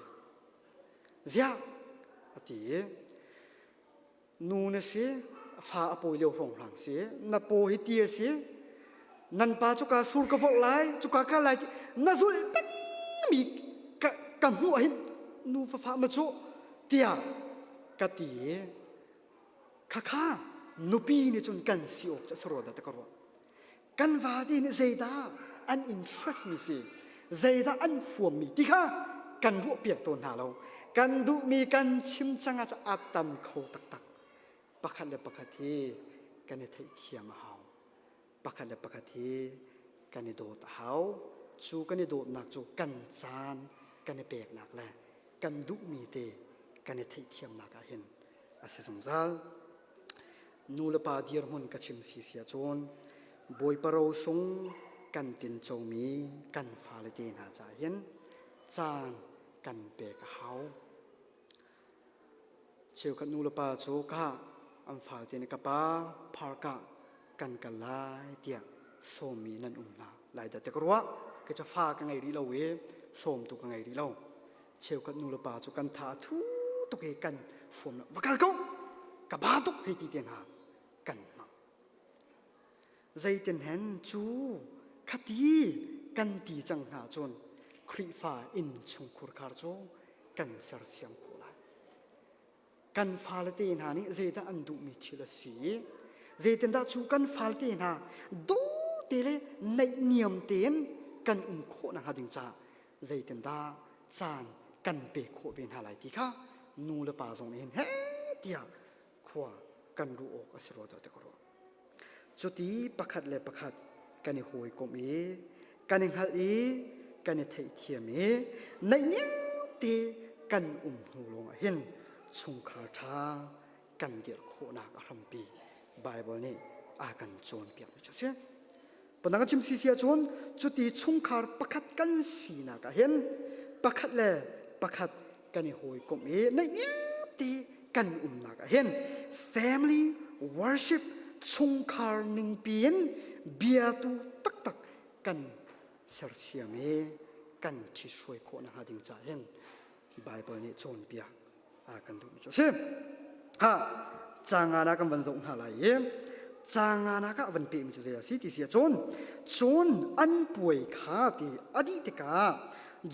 Ziah a ti i nu na si fa a pawi lio hrawnghrang si na paw hi ti a si nan pa cuka sur ka vorh lai cuka ka lai na zulh pengmi ka, ka hmuh hin nu fafa ma cu tiah ka ti i khakha nupi nih cun kan si awk cu a si rua dah ti ka ruah kan vate nih zeidah an interest mi si zeidah an huammi ti kha kan ruahpiak tawn hna lo. Kan duhmi kan chim cang ah a tam kho taktak. Pakhat le pakhat hi kan i theihthiam a hau, pakhat le pakhat hi kan i dawt a hau. Cu kan i dawtnak cu kan caan kan i peknak le kan duhmi te kan i theihthiamnak ah hin a si zungzal. Nu le pa dirhmun ka chim si sia cun Bawipa rosung kan tincomi kan fale te hna caah hin caan kan pek a hau. Cheukhat nu le pa cu ka an fale te nih ka pa park ah kan kal lai tiah sawmmi nan um hna lai dah ti ka ruah. Kei cu fa ka ngei rih lo i sawmtu ka ngei rih lo. Cheukhat nu le pa cu kan tha a thu tuk i kan fuam lo, va kal ko, ka ba tuk hei ti te hna kan hmang. Zeitin hen cu khati kan ti cang hna cun Khrihfa inn chungkhur khar cu kan sersiam khawh lai. Kan fale te hna nih zeidah an duhmi thil a si, zeitindah cu kan fale te hna daw te le naihniam tein kan um khawh nakhnga ding caah zeitindah caan kan pek khawh ve hna lai ti kha nu le pa zong nih hin he tiah khua kan ruah awk a si rua ti ka ruah. Cuti pakhat le pakhat kan i hawikomh i kan i hngalh i kan i theihthiam i naihniam te kan um hnu lawngah hin chungkhar ṭha kan dirh khawhnak a hrampi Baibal nih a kan cawnpiakmi cu a si. Pundang chim si si ahcun cuti chungkhar pakhat kan sinak ah hin pakhat le pakhat kan i hawikomh i naihniam te kan umnak ah hin family worship chungkhar ningpi in biatu taktak kan sersiam i kan ṭhithruai khawh nakhnga ding caah hin Baibal nih cawnpiak a kan duhmi cu a si. Ha, caangan ah kan van zoh hna lai i caangan ah ka van pehmi cu zei a si ti si ahcun cun an puai kha ti a dih tikah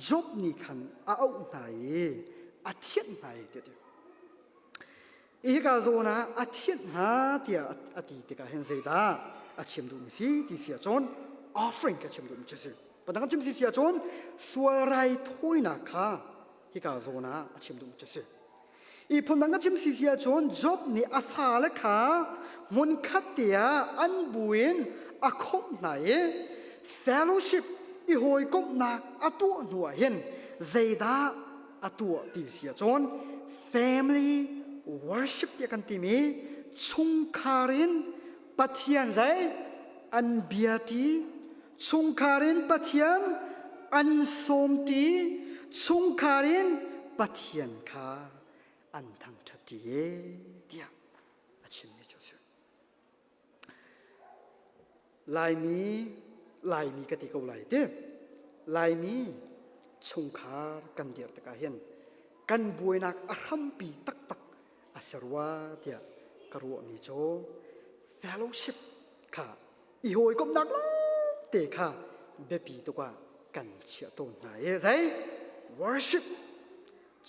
Job nih khan a auh hna i a thianh hna i ti a ti. Hika zawn ah a thianh hna tiah a ti tikah hin zeidah a chim duhmi si ti si ahcun offering ka chim duhmi cu a si. Padang chim si si ahcun sual raithawinak kha hika zawn ah a chim duhmi cu a si. I phundang a chim si si ahcun Job nih a fale kha hmunkhat te ah an bu in a khawmh hna i fellowship i hawikomhnak a tuah hnu ah hin zeidah a tuah ti si ahcun family worship tiah kan timi chungkhar in Pathian zei an biaṭi, chungkhar in Pathian an sawmṭi, chungkhar in Pathian kha an thangṭhatṭi e tiah a chimmi cu a si. Laimi, Laimi ka ti ko lai ti. Laimi chungkhar kan dirh tikah hin kan buainak a hrampi taktak a si rua tiah ka ruahmi cu fellowship kha i hawikomhnak te kha biapi tuk ah kan chiah tawn hna i zei worship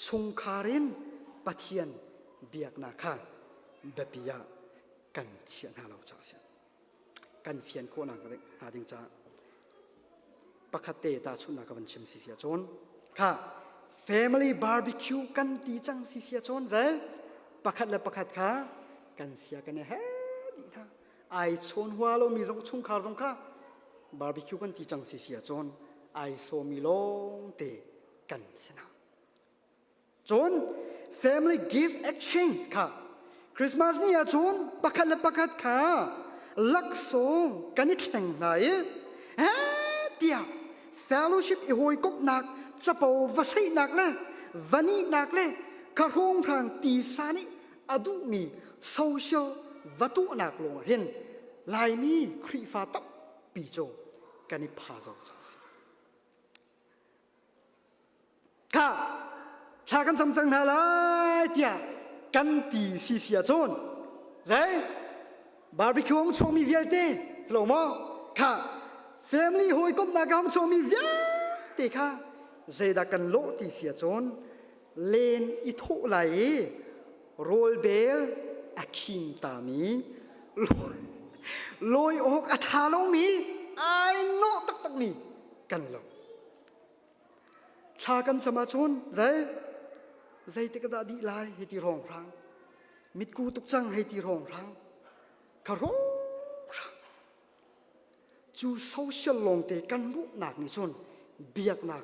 chungkhar in Pathian biaknak kha biapi ah kan chiah hna lo caah a si. Kan fian khawhnak hnga ding caah pakhat te tahchunhnak ka van chim si si ahcun kha family barbecue kan ti cang si si ahcun zei pakhat le pakhat kha kan sia kan i he dih hna. Ai chawn hua lomi zong chungkhar zong kha barbecue kan ti cang si si ahcun ai sawmi lawng te kan si hna. Cun family gift exchange kha. Christmas ni ahcun pakhat le pakhat kha laksawng kan i thleng hna i tiah fellowship i hawikomhnak capo va seihnak le va nihnak le kha hrawnghrang tisa nih a duhmi social va tuahnak lawng ah hin Laimi Khrihfa tampi cu kan i pha zo cang si. Kha thla kan cam cang hna lai tiah kan ti sisi ahcun zei barbecue hong chuakmi vialte si lo maw kha family hawikomhnak a hong chuakmi vialte kha zeidah kan lawh ti si ahcun len i thawh lai i rawlbel a khing tami lawi awk a ṭha lomi ai nawh taktakmi kan lo. Thla kan cam ahcun zei zeitik dah dih lai hei ti hrawnghrang mitku tuk cang hei ti hrawnghrang kha hrawnghrang cu social lawngte kan ruahnak nih cun biaknak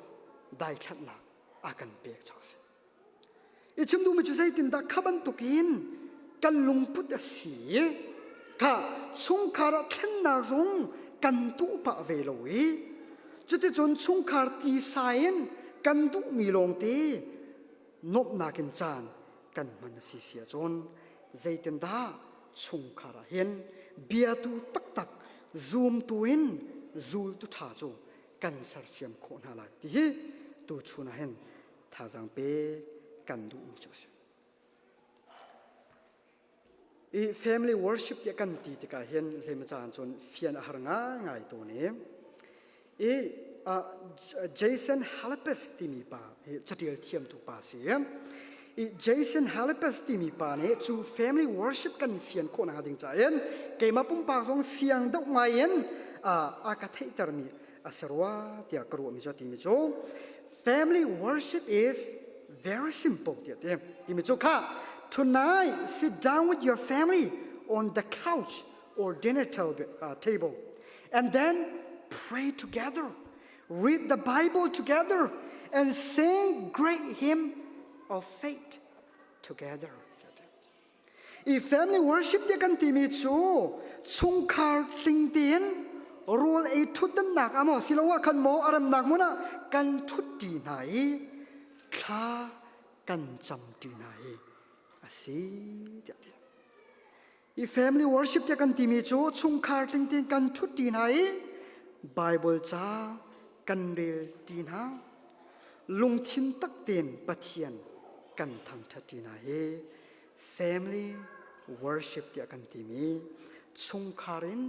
daithlanhnak a kan pek cang si. I chim duhmi cu zeitindah kha bantukin kan lungput a si kha chungkhar ah thlennak zong kan tuah pah ve lo i cuticun chungkhar tisa in kan duhmi lawngte nuamhnak in caan kan hman a si si ahcun zeitindah chungkhar ah hin biatu taktak zumtu in zultu ṭha cu kan sersiam khawh hna lai ti hi tuchun ah hin thazaang pe kan duhmi cu a si. I family worship tiah kan ti tikah hin zeimaw caan cun fian a har ngaingai tawn i i Jason Halipes timi pa hi catial thiamtu pa si. I Jason Halipes timi pa nih cu family worship kan fian khawh nakhnga ding caah hin keimah pumpak zong fiang deuh ngai in a ka theihtermi a si rua tiah ka ruahmi cu timi cu family worship is very simple tiah ti timi cu kha tonight sit down with your family on the couch or dinner table and then pray together read the bible together and sing great hymn of faith together. I family worship te kan timi cu chungkhar tling tein rawl ei ṭhutdannak ah maw siloah khan maw a remnak hmun ah kan ṭhutṭi hna i thla kan camṭi hna hi a si tiah ti. I family worship te kan timi cu chungkhar tling tein kan ṭhutṭi hna i Bible ca kan rel ṭi hna lungthin tak tein Pathian kan thangṭhat ṭi hna hi family worship tiah kan timi chungkhar in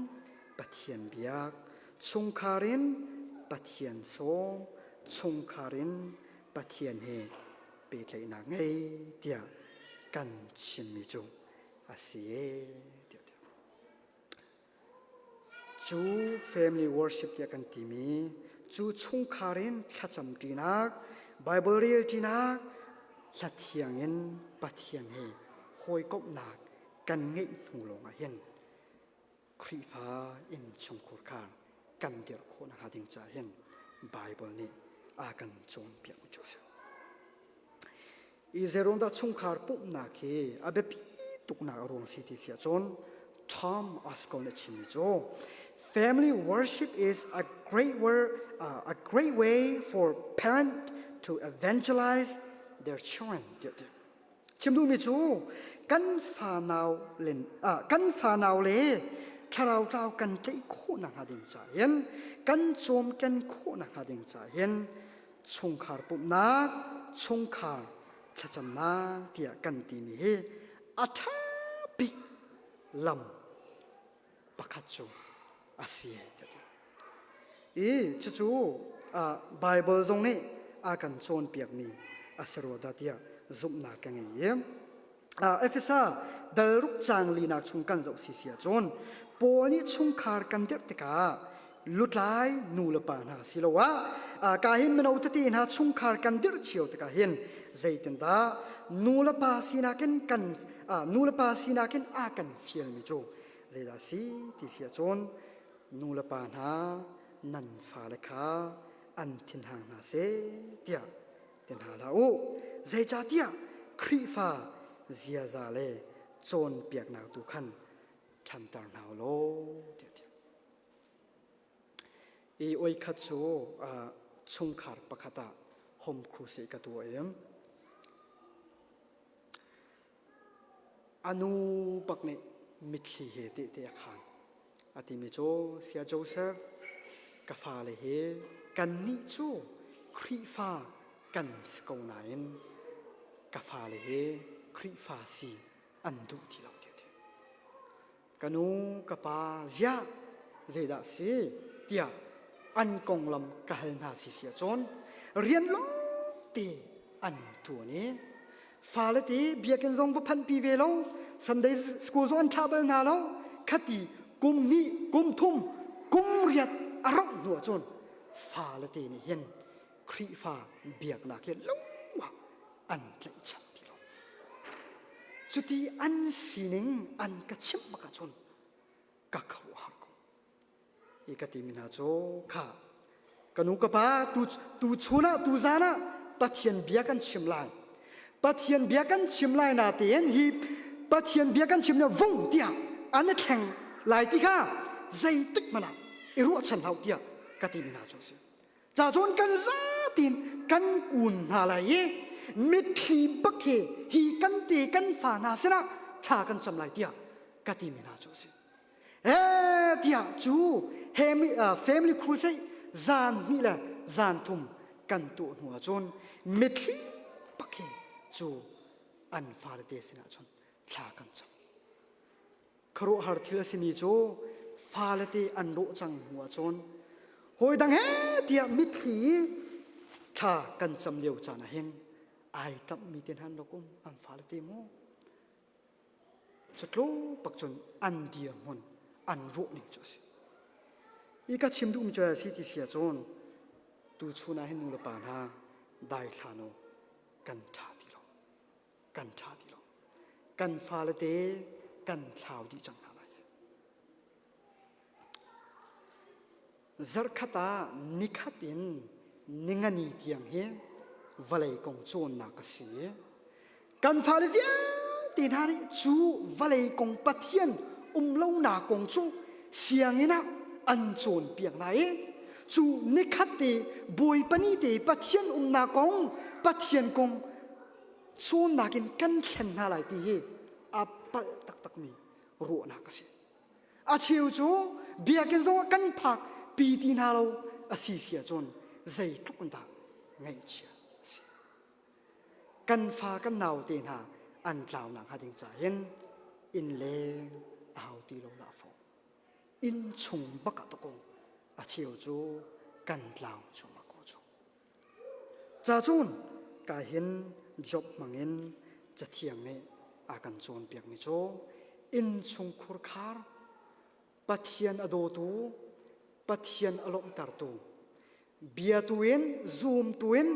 Pathian biak chungkhar in Pathian sawm chungkhar in Pathian he pehtlaihnak ngei tiah kan chimmi cu a si tiah Cu family worship tiah kan timi cu chungkhar in thlacam ṭinak, Bible rel ṭinak, hla thiang in Pathian he hawikomhnak kan ngeih hnu lawngah hin Khrihfa innchungkhur kha kan dirh khawh nakhnga ding caah hin Bible nih a kan cawnpiak cu a si. I zeiruangdah chungkhar pumhnak hi a biapi tuknak a ruang si ti si ahcun Tom Osco nih a chimmi cu family worship is a great, word, a great way for parent to evangelize their children tiah ti. Chim duhmi cu kan fanau len kan fanau le thlarau tlau kan tlaih khawh nakhnga ding caah hin kan cawmken khawh nakhnga ding caah hin chungkhar pumhnak chungkhar thlacamnak tiah kan timi hi a ṭha bik lam pakhat cu a si i cucu Bible zong nih a kan cawnpiakmi a si rua dah tiah zumhnak ka ngei i Efesa dal ruk caang linak chung kan zoh si si ahcun Paul nih chungkhar kan dirh tikah lutlai nu le pa hna siloah ka hin mino tete hna chungkhar kan dirh cio tikah hin zeitindah nu le pa sinak in kan nu le pa sinak in a kan fialmi cu zeidah si ti si ahcun nu le pa hna nan fale kha an thinhang hna seh tiah ti hna hlah u. Zeicahtiah Khrihfa ziaza le cawnpiaknak tu khan ṭhanter hna u law tiah a ti. I oi khat cu chungkhar pakhat ah home crusade ka tuah i a nu bak nih mitthli he tehte a khaan. A timi cu Saya Joseph ka fale hi kannih cu Khrihfa kan si ko nain ka fale hi Khrihfa si an duh ti lo tiah a ti. Ka nu ka pa ziah zeidah si tiah an konglam ka hal hna si si ahcun rian lawngte an ṭuan i fale te biakinn zong va phanhpi ve lo Sunday school zong an thlah bal hna lo khati kum hnih kum thum kum riat a rauh hnu ahcun fale te nih hin Khrihfa biaknak hi lungah an tlaihchan ti lo. Cuti an sining an ka chimh bak ahcun ka khuaruahhar ko. I ka timi hna cu kha ka nu ka pa tu tu chun ah tu zan ah Pathian bia kan chim lai. Pathian bia kan chim lai na tein hi Pathian bia kan chim na vung tiah an i thleng lai ti kha zeitik hmanh ah i ruahchan hau tiah ka timi hna cu a si. Ca cun kan zatin kan kun hna lai i mitthli bak he hi kan te kan fa hna sinah thla kan cam lai tiah ka timi hna cu a si. Eh tiah cu family crusade zan hnih le zan thum kan tuah hnu ahcun mitthli bak he cu an fale te sinah cun thla kan cam. Khuaruahhar thil a simi cu fale te an rawh cang hnu ahcun hawi dang he tiah mitthli thla kan cam lio caan ah hin ai ṭamhmi te hna an rak um an fale te mu cu pak cun an dirhmun an ruah ning cu a si i ka chim duhmi cu a si ti si ahcun tu chun ah hin nu le pa hna daithlan u kan ṭha ti lo kan ṭha ti lo kan fale te kan thlau dih cang hna lai zarkhat ah nikhat in ningani tiang hi vawlei kong cawnnak a si kan fale vialte hna nih cu vawlei kong Pathian um lonak kong cu sianginn ah an cawnpiak hna i cu nikhat te Bawipa ni te Pathian umnak kong Pathian kong cawnnak in kan thlen hna lai ti hi a palh taktakmi ruahnak a si. A cheu cu biakinn zong ah kan phak pi ti hna lo a si si ahcun zeitluk in dah ngaihchia a si. Kan fa kan nau te hna an tlaunak hnga ding ca hin inn leng a hau ti lo lah fo. Inn chung bak ah toko a cheu cu kan tlau cuahmah ko cu. Ca cun ka hin Job hmangin Cathiang nih a kan cawnpiakmi cu innchungkhur khar Pathian a dawtu, Pathian a lawmhtertu, biatu in zumtu in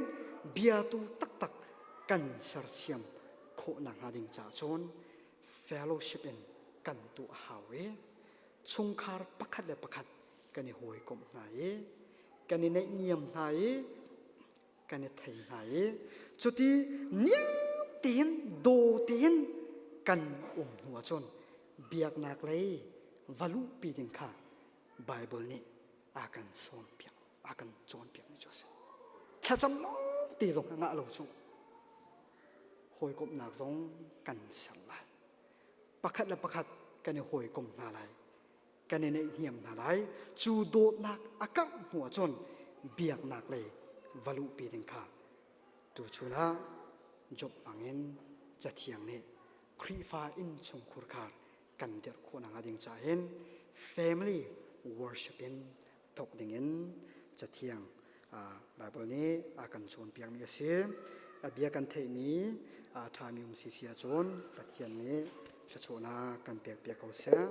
biatu taktak kan sersiam khawh nakhnga ding caah cun fellowship in kan tuah a hau i chungkhar pakhat le pakhat kan i hawikomh hna i kan i naihniam hna i kan i thei hna i cuti niam tein daw tein kan um hnu ahcun biaknak lei va luhpi ding kha Bible nih a kan sawmpiak a kan cawnpiakmi cu a si. Thlacam lawng te zong a ngah lo cu hawikomhnak zong kan ser lai. Pakhat le pakhat kan i hawikom hna lai. Kan i naihniam hna lai. Cu dawtnak a karh hnu ahcun biaknak lei va luhpi ding kha tuchun ah Job hmangin Cathiang nih Khrihfa innchungkhur khar kan dirh khawh nakhnga ding caah hin family worship in thawk dingin Cathiang Bible nih a kan cawnpiakmi a si. A bia kan theihmi a ṭhami um si si ahcun Pathian nih thluachuahnak kan pekpiak ko seh.